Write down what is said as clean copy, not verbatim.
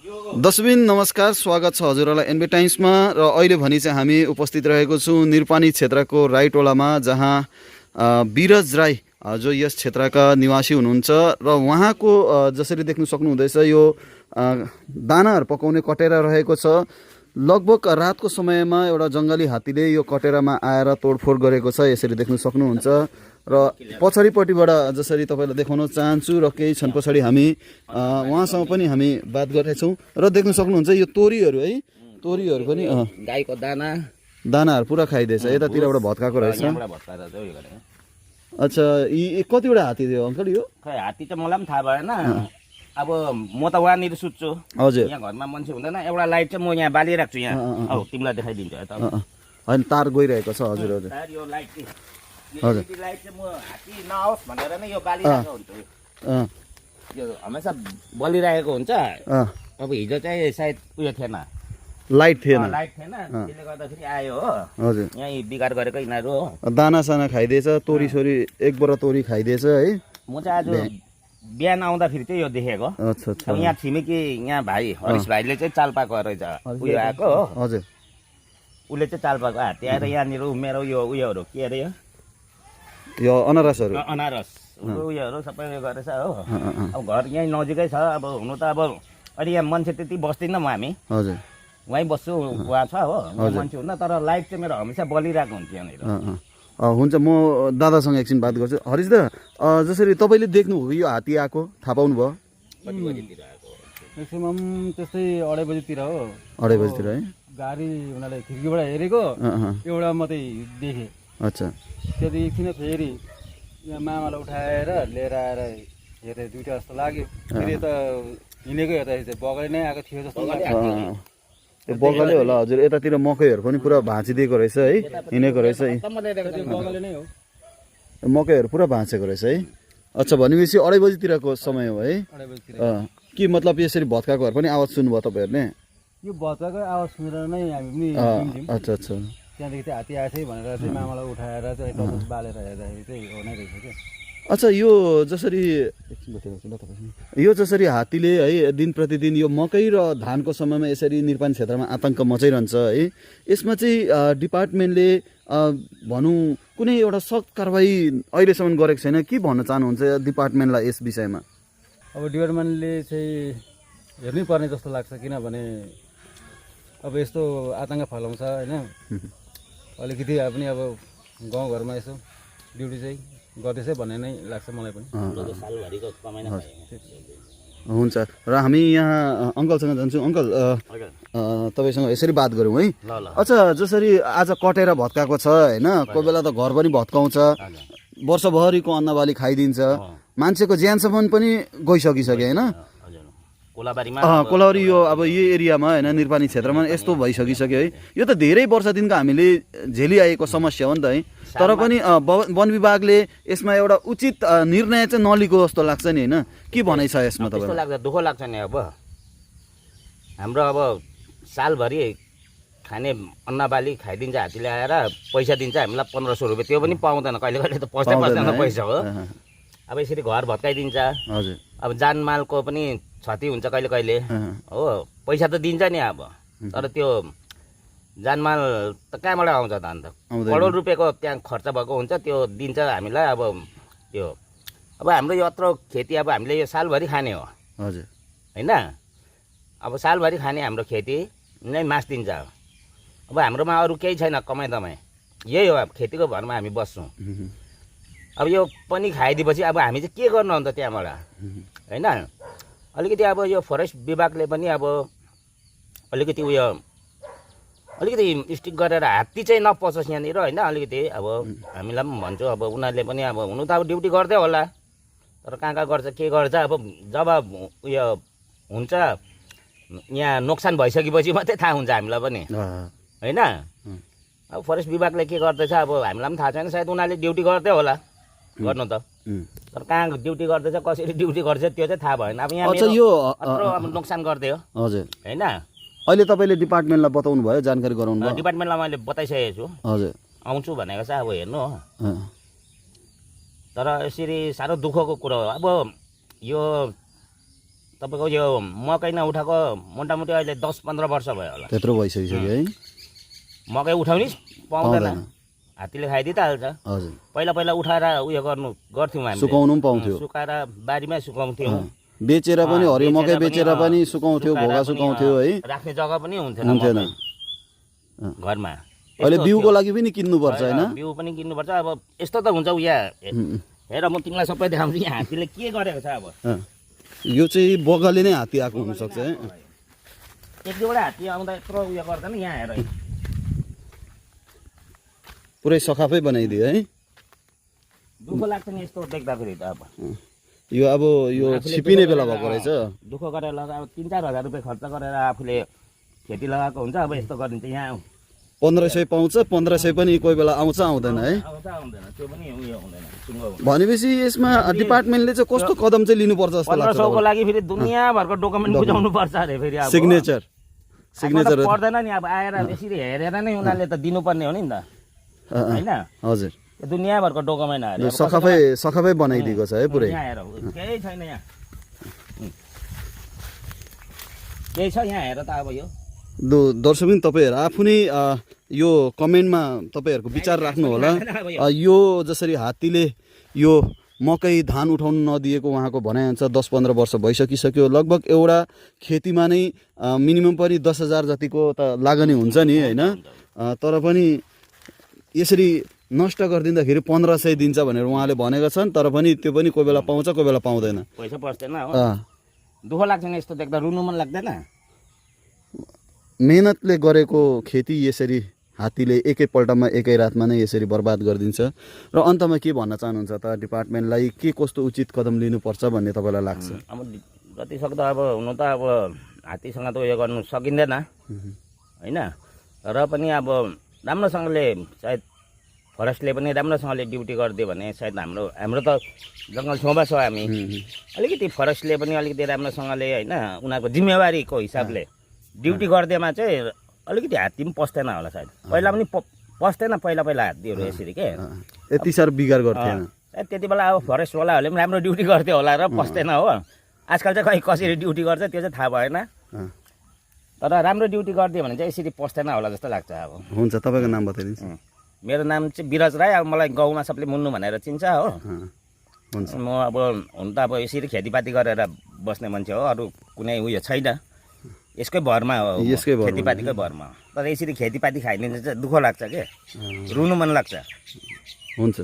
दशबिन नमस्कार, स्वागत छ हजुरहरूलाई एनबी टाइम्समा। र अहिले भनी चाहिँ हामी उपस्थित रहेको छु निरपानी क्षेत्रको राईटोलामा, जहाँ बिरज राई जो यस क्षेत्रका निवासी हुनुहुन्छ र उहाँको जसरी देख्न सक्नुहुँदैछ यो दानाहरू पकाउने कटेरा रहेको छ। लगभग रातको समयमा एउटा जङ्गली हात्तीले यो कटेरामा आएर तोडफोड गरेको छ, यसरी देख्न सक्नुहुन्छ। र पछाडिपट्टिबाट जसरी तपाईँलाई देखाउन चाहन्छु र केही क्षण पछाडि हामी उहाँसँग पनि हामी बात गर्नेछौँ। र देख्न सक्नुहुन्छ यो तोरीहरू है, तोरीहरू पनि गाईको दानाहरू पुरा खाइदिएछ। यतातिरबाट भत्काएको रहेछ। अच्छा, यी कतिवटा हात्ती थियो अङ्कल? यो खै हात्ती त मलाई पनि थाहा भएन। अब म त वहाँनिर सुत्छु, हजुर, यहाँ घरमा मान्छे हुँदैन। एउटा लाइट चाहिँ म यहाँ बालिरहेको छु यहाँ। औ तिमीलाई देखाइदिन्छु है त। होइन, तार गइरहेको छ। हजुर हजुर, यो लाइट चाहिँ हजुर, यो लाइट चाहिँ म हात्ती नआओस् भनेर नै यो बालिरहेको हुन्छु। यो हमेसा बलिरहेको हुन्छ। अब हिजो चाहिँ सायद उयो थिएन, लाइट थिएन, लाइट थिएन, त्यसले गर्दाखेरि आयो हो। हजुर, यहीँ बिगार गरेको यिनीहरू हो। दाना साना खाइदिएछ, तोरी सोरी एक बोरा तोरी खाइदिएछ है। म चाहिँ आज बिहान आउँदाखेरि चाहिँ यो देखेको। अच्छा अच्छा, अब यहाँ छिमेकी यहाँ भाइ हरिश भाइले चाहिँ चाल पाएको रहेछ, उयो आएको हो। हजुर, उसले चाहिँ चाल पाएको हात्ती आएर यहाँनिर मेरो यो उयोहरू के अरे यो अनारसहरू, अनारस उयोहरू सबै उयो गरेछ हो। अब घर यहीँ नजिकै छ। अब हुनु त अब अहिले यहाँ मान्छे त्यति बस्दिनँ म, हामी हजुर, वहीँ बस्छु, उहाँ छ हो, मान्छे हुन्न। तर लाइट चाहिँ मेरो हमेसा बलिरहेको हुन्छ यहाँनिर। हुन्छ, म दादासँग एकछिन बात गर्छु। हरिश दा, जसरी तपाईँले देख्नुभयो यो हात्ती आएको थाहा पाउनुभयो? कति बजीतिर आएको? म्याक्सिमम् त्यस्तै 2:30 बजीतिर हो। 2:30 बजीतिर है। गाडी उनीहरूले खिड्कीबाट हेरेको एउटा मात्रै देखेँ। अच्छा, त्यहाँदेखि एकछिन फेरि यहाँ मामालाई उठाएर लिएर आएर हेरेँ, 2टा जस्तो लाग्यो। फेरि यता हिँडेको हेर्दाखेरि चाहिँ बगलै नै आएको थियो जस्तो लाग्यो। त्यो बगलै होला हजुर। यतातिर मकैहरू पनि पुरा भाँचिदिएको रहेछ है, हिँडेको रहेछ। बगलै नै हो, मकैहरू पुरा भाँचेको रहेछ है। अच्छा, भनेपछि 2:30 बजीतिरको समय हो है। 2:30 बजीतिर। के मतलब यसरी भत्काएकोहरू पनि आवाज सुन्नुभयो तपाईँहरूले? यो भत्काको आवाज सुनेर नै हामी पनि हिँड्यौँ। अच्छा अच्छा, त्यहाँदेखि चाहिँ हात्ती आएछ है भनेर चाहिँ मामालाई उठाएर चाहिँ टपस बालेर हेर्दाखेरि चाहिँ हो नै रहेछ क्या। अच्छा, यो जसरी यो जसरी हात्तीले है दिन प्रतिदिन यो मकै र धानको समयमा यसरी निरपानी क्षेत्रमा आतङ्क मचाइरहन्छ है, यसमा चाहिँ डिपार्टमेन्टले भनौँ कुनै एउटा सख्त कारवाही अहिलेसम्म गरेको छैन। के भन्न चाहनुहुन्छ डिपार्टमेन्टलाई यस विषयमा? अब डिपार्टमेन्टले चाहिँ हेर्नै पर्ने जस्तो लाग्छ, किनभने अब यस्तो आतङ्क फैलाउँछ होइन। अलिकति पनि अब गाउँघरमा यसो ड्युटी चाहिँ गर्दैछ भन्ने नै लाग्छ मलाई पनि। सालभरिको कमाइ नै हुन्छ, र हामी यहाँ अङ्कलसँग जान्छौँ। अङ्कल, तपाईँसँग यसरी बात गरौँ है। अच्छा, जसरी आज कटेर भत्काएको छ होइन, कोही बेला त घर पनि भत्काउँछ, वर्षभरिको अन्नबाली खाइदिन्छ, मान्छेको ज्यानसम्म पनि गइसकिसक्यो होइन। कोलाबारी यो अब यो एरियामा होइन, निरपानी क्षेत्रमा यस्तो भइसकिसक्यो है। यो त धेरै वर्षदेखिको हामीले झेलिआएको समस्या हो नि त है। तर पनि वन विभागले यसमा एउटा उचित निर्णय चाहिँ नलिएको जस्तो लाग्छ नि होइन। के भनाइ छ यसमा त्यस्तो तपाईँ? लाग्छ, दुःख लाग्छ नि। अब हाम्रो अब सालभरि खाने अन्नबाली खाइदिन्छ हात्तीले आएर, पैसा दिन्छ हामीलाई 1500 रुपियाँ, त्यो पनि पाउँदैन। कहिले कहिले त पस्दैन पैसा हो। अब यसरी घर भत्काइदिन्छ। हजुर, अब जानमालको पनि क्षति हुन्छ कहिले कहिले हो। पैसा त दिन्छ नि अब, तर त्यो जानमाल त कहाँबाट आउँछ त? अन्त करोड रुपियाँको त्यहाँ खर्च भएको हुन्छ, त्यो दिन्छ हामीलाई। अब त्यो अब हाम्रो यत्रो खेती अब हामीले यो सालभरि खाने हो हजुर, होइन। अब सालभरि खाने हाम्रो खेती नै मास दिन्छ। अब हाम्रोमा अरू केही छैन कमाइ दमाई, यही हो। अब खेतीको भरमा हामी बस्छौँ। अब यो पनि खाइदिएपछि अब हामी चाहिँ के गर्नु अन्त त्यहाँबाट होइन। अलिकति अब यो फरेस्ट विभागले पनि अब अलिकति उयो अलिकति स्टिक गरेर हात्ती चाहिँ नपसोस् यहाँनिर होइन। अलिकति अब हामीलाई पनि भन्छु, अब उनीहरूले पनि अब हुनु त अब ड्युटी गर्दै होला, तर कहाँ कहाँ गर्छ के गर्छ। अब जब उयो हुन्छ यहाँ नोक्सान भइसकेपछि मात्रै थाहा हुन्छ हामीलाई पनि होइन। अब फरेस्ट विभागले के गर्दैछ अब हामीलाई पनि थाहा छैन। सायद उनीहरूले ड्युटी गर्दै होला, गर्नु त, तर कहाँ ड्युटी गर्दैछ, कसरी ड्युटी गर्छ त्यो चाहिँ थाहा भएन। अब यहाँ यो अब नोक्सान गरिदियो हजुर होइन। अहिले तपाईँले डिपार्टमेन्टलाई बताउनु भयो, जानकारी गराउनु भयो? डिपार्टमेन्टलाई मैले बताइसकेको छु, हजुर, आउँछु भनेको छ। अब हेर्नु हो, तर यसरी साह्रो दुःखको कुरो हो। अब यो तपाईँको यो मकै नउठाएको मोटामोटी अहिले 10-15 वर्ष भयो होला। त्यत्रो भइसकिसक्यो है। मकै उठाउनै पाउँदैन, पाउँदैन। हात्तीले खाइदिइ त हाल्छ। हजुर पहिला पहिला उठाएर उयो गर्थ्यौँ हामीले, सुकाउनु पनि पाउँथ्यो। सुकाएर बारीमै सुकाउँथ्यौँ, बेचेर पनि हरियो मकै बेचेर पनि सुकाउँथ्यो, भोगा सुकाउँथ्यो है। राख्ने जग्गा पनि हुन्थेन हुन्थेन। घरमा। अहिले बिउको लागि पनि किन्नुपर्छ होइन। बिउ पनि किन्नुपर्छ। अब यस्तो त हुन्छ यहाँ हेर, म तिमीलाई सबै देखाउँछु यहाँ हात्तीले के गरेको छ। अब यो चाहिँ बगाले नै हात्ती आएको हुनसक्छ है। एक दुईवटा हात्ती आउँदा यत्रो उयो गर्दैन। यहाँ हेर, पुरै सखाफै बनाइदियो है। दुःख लाग्छ नि यस्तो देख्दाखेरि त। अब यो छिपिने बेला भएको रहेछ। दुःख गरेर लगाएको 3-4 हजार रुपियाँ खर्च गरेर आफूले खेती लगाएको हुन्छ। अब यस्तो गरिन्छ। यहाँ 1500 पाउँछ, 1500 पनि कोही बेला आउँछ आउँदैन है। आउँछ आउँदैन, त्यो पनि उयो हुँदैन, सुङ्गो हुँदैन। भनेपछि यसमा डिपार्टमेन्टले चाहिँ कस्तो कदम चाहिँ लिनुपर्छ जस्तो लाग्छ 1500 को लागि फेरि दुनियाँभरको डकुमेन्ट बुझाउनु पर्छ अरे फेरि। अब सिग्नेचर पर्दैन नि। अब आएर यसरी हेरेर नै उनीहरूले त दिनुपर्ने हो नि त, होइन? हजुर यो दुनियाँभरको डकुमेन्ट आएर यो सखाफै बनाइदिएको छ है पुरै। यहाँ हेर, केही छैन यहाँ, केही छ यहाँ हेर त। अब यो दर्शक पनि तपाईँहरू आफू नै यो कमेन्टमा तपाईँहरूको विचार राख्नु होला। यो जसरी हात्तीले यो मकै धान उठाउन नदिएको उहाँको भनाइअनुसार 10-15 वर्ष भइसकिसक्यो। लगभग एउटा खेतीमा नै मिनिमम पनि 10,000 जतिको त लागनी हुन्छ नि होइन। तर पनि यसरी नष्ट गरिदिँदाखेरि 1500 दिन्छ भनेर उहाँले भनेका छन्। तर पनि त्यो पनि कोही बेला पाउँछ, कोही बेला पाउँदैन। पैसा पर्दैन हो। दुःख लाग्छ नि यस्तो देख्दा, रुनु मन लाग्दैन। मेहनतले गरेको खेती यसरी हात्तीले एकैपल्टमा एकै रातमा नै यसरी बर्बाद गरिदिन्छ। र अन्तमा के भन्न चाहनुहुन्छ त डिपार्टमेन्टलाई, के कस्तो उचित कदम लिनुपर्छ भन्ने तपाईँलाई लाग्छ? अब जतिसक्दो अब हुनु त अब हात्तीसँग त उयो गर्नु सकिँदैन होइन। र पनि अब राम्रोसँगले सायद फरेस्टले पनि राम्रोसँगले ड्युटी गरिदियो भने सायद हाम्रो त जङ्गल छेउमा छ हामी। अलिकति फरेस्टले पनि अलिकति राम्रोसँगले होइन उनीहरूको जिम्मेवारीको हिसाबले ड्युटी गरिदिएमा चाहिँ अलिकति हात्ती पनि पस्दैन होला सायद। पहिला पनि पस्दैन पहिला हात्तीहरू यसरी के यति साह्रो बिगार गर्थेन। त्यति बेला अब फरेस्टवालाहरूले पनि राम्रो ड्युटी गर्थ्यो होला र पस्दैन हो। आजकल चाहिँ खै कसरी ड्युटी गर्छ त्यो चाहिँ थाहा भएन। तर राम्रो ड्युटी गरिदियो भने चाहिँ यसरी पस्दैन होला जस्तो लाग्छ। अब हुन्छ, तपाईँको नाम बताइदिनुहोस्। मेरो नाम चाहिँ बिरज राई। अब मलाई गाउँमा सबले मुन्नु भनेर चिन्छ हो। हुन्छ, म अब हुन त अब यसरी खेतीपाती गरेर बस्ने मान्छे हो, अरू कुनै उयो छैन। यसकै भरमा हो, खेतीपातीकै भरमा। तर यसरी खेतीपाती खाइदिन्छ चाहिँ दुःख लाग्छ के, रुनु मन लाग्छ। हुन्छ।